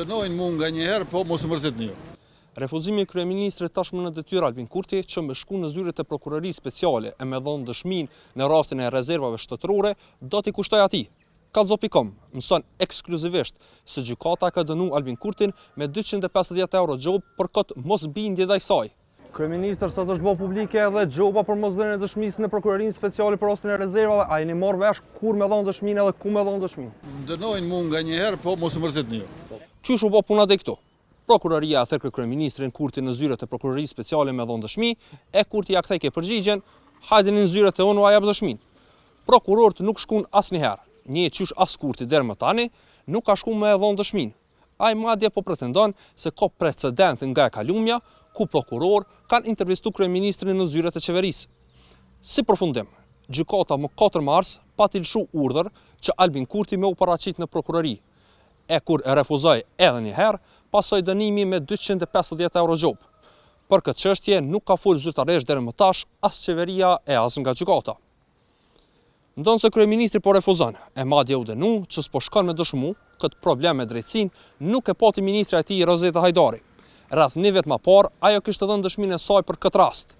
dënojnë mu nganjëherë, po mos u mërzitni ju. Refuzimi i kryeministrit tashmë në detyrë Albin Kurti që me shku në zyret e Prokurorisë Speciale e me dhonë dëshminë në rastin e rezervave shtetërore, do t'i kushtojë atij. Kallxo.com mëson ekskluzivisht se gjykata e ka dënu Albin Kurtin me 250 euro gjobë për këtë mosbindje ndaj saj. Kryeministër, sot është bo publike edhe gjoba për mosdhënien e dëshmisë në Prokurorinë Speciale për rastin e rezervave, a jeni marrë vesh kur me dhënë dëshminë edhe ku me dhënë dëshminë? Më dënojnë mu nganjëherë, po mos u mërzitni ju. Qysh u bo puna deri këtu? Prokuroria e thërrke kryeministrin Kurti në zyret e Prokurorisë Speciale me dhënë dëshmi, e Kurti ja kthejke përgjigjen, hajdeni në zyret e unë ua jap dëshminë. Prokurorët nuk shkun asnjëherë, një qysh as Kurti deri më tani, nuk ka shku me e dhënë dëshminë. Ai madje po pretendon se ka precedent nga e kalumja, ku prokurorë kanë intervistu kryeministrin në zyret e qeverisë. Si përfundim, gjykata më 4 mars pati lëshu urdhër që Albin Kurti me u paraqit në prokurori, e kur e refuzoi edhe një herë, pasoi dënimi me 250 euro gjobë. Për këtë çështje nuk ka folë zyrtarisht deri më tash as qeveria e as nga gjykata. Ndonëse kryeministri po refuzon, e madje u dënu që s'po shkon me dëshmu, këtë problem me drejtësinë nuk e pati ministrja e tij Rozeta Hajdari. Rreth një vit ma parë, ajo kishte dhënë dëshminë e saj për këtë rast.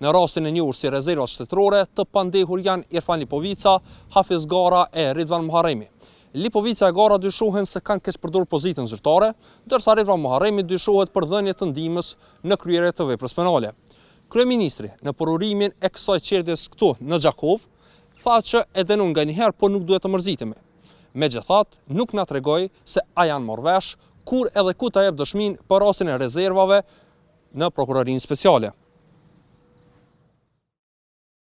Në rastin e njohur si rezervat shtetërore, të pandehur janë Irfan Lipovica, Hafiz Gara e Ridvan Muharremi. Lipovica e Gara dyshohen se kanë keqpërdorur pozitën zyrtare, ndërsa Ridvan Muharremi dyshohet për dhënie të ndihmës në kryerje të veprës penale. Kryeministri, në përurimin e kësaj çerdhes këtu në Gjakovë, tha që e dënon nganjëherë, por nuk duhet të mërzitemi. Megjithatë, nuk na tregoi se a janë marrë vesh, kur edhe ku ta jep dëshminë për rastin e rezervave në Prokurorinë Speciale.